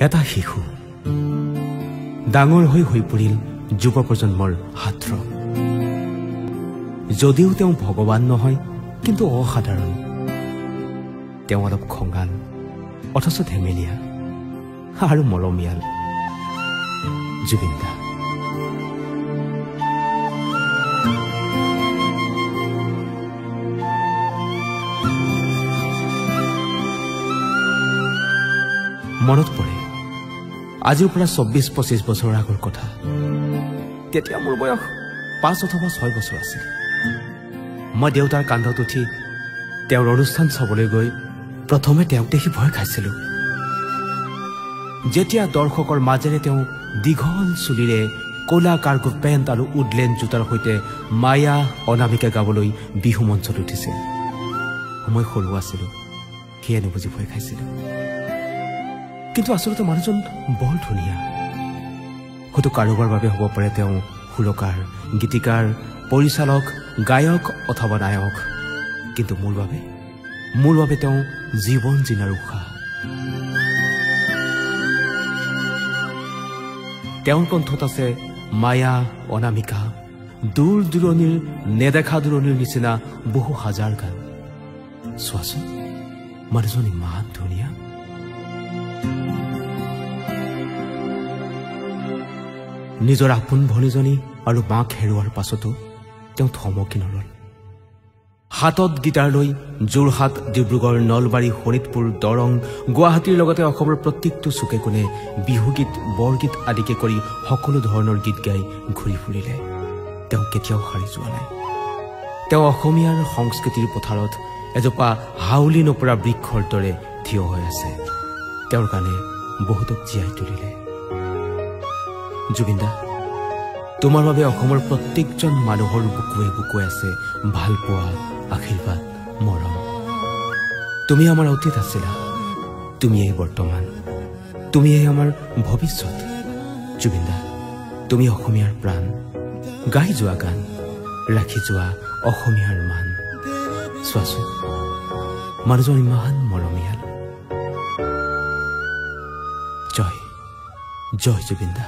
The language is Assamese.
এটা শিশু ডাঙৰ হৈ হৈ পৰিল যুৱ প্ৰজন্মৰ হাতৰং। যদিও তেওঁ ভগৱান নহয়, কিন্তু অসাধাৰণ। তেওঁ অলপ খঙাল, অথচ ধেমেলীয়া আৰু মৰমীয়াল। জুবিন দা। মনত পৰে আজিৰ পৰা 24-25 বছৰৰ আগৰ কথা। তেতিয়া মোৰ বয়স 5 অথবা 6 বছৰ আছিল। মই দেউতাৰ কান্ধত উঠি তেওঁৰ অনুষ্ঠান চাবলৈ গৈ প্ৰথমে তেওঁক দেখি ভয় খাইছিলোঁ। যেতিয়া দৰ্শকৰ মাজেৰে তেওঁ দীঘল চুলিৰে ক'লা কাৰ্গো পেণ্ট আৰু উডলেণ্ড জোতাৰ সৈতে মায়া অনামিকা গাবলৈ বিহু মঞ্চত উঠিছিল, মই সৰু আছিলোঁ, সেয়ে নুবুজি ভয় খাইছিলোঁ। কিন্তু আচলতে মানুহজন বৰ ধুনীয়া। হয়তো কাৰোবাৰ বাবে হ'ব পাৰে তেওঁ সুৰকাৰ, গীতিকাৰ, পৰিচালক, গায়ক অথবা নায়ক, কিন্তু মোৰ বাবে তেওঁ জীৱন জীনাৰ উশাহ। তেওঁৰ কণ্ঠত আছে মায়া, অনামিকা, দূৰ দূৰণিৰ নেদেখা দূৰণিৰ নিচিনা বহু হাজাৰ গান। চোৱাচোন, মানুহজন ইমান ধুনীয়া। নিজৰ আপোন ভনীজনী আৰু মাক হেৰুৱাৰ পাছতো তেওঁ থমকি নৰল। হাতত গীটাৰ লৈ যোৰহাট, ডিব্ৰুগড়, নলবাৰী, শোণিতপুৰ, দৰং, গুৱাহাটীৰ লগতে অসমৰ প্ৰত্যেকটো চুকে কোণে বিহুগীত, বৰগীত আদিকে কৰি সকলো ধৰণৰ গীত গাই ঘূৰি ফুৰিলে। তেওঁ কেতিয়াও সাৰি যোৱা নাই। তেওঁ অসমীয়াৰ সংস্কৃতিৰ পথাৰত এজোপা হাউলি নপৰা বৃক্ষৰ দৰে থিয় হৈ আছে। তেওঁৰ গানে বহুতক জীয়াই তুলিলে। জুবিন দা, তোমাৰ বাবে অসমৰ প্ৰত্যেকজন মানুহৰ বুকুৱে বুকুৱে আছে ভালপোৱা, আশীৰ্বাদ, মৰম। তুমি আমাৰ অতীত আছিলা, তুমিয়েই বৰ্তমান, তুমিয়েই আমাৰ ভৱিষ্যত। জুবিন দা, তুমি অসমীয়াৰ প্ৰাণ। গাই যোৱা গান, ৰাখি যোৱা অসমীয়াৰ মান। চোৱাচোন, মানুহজন ইমান মৰমীয়াল। জয় জয় জুবিন দা।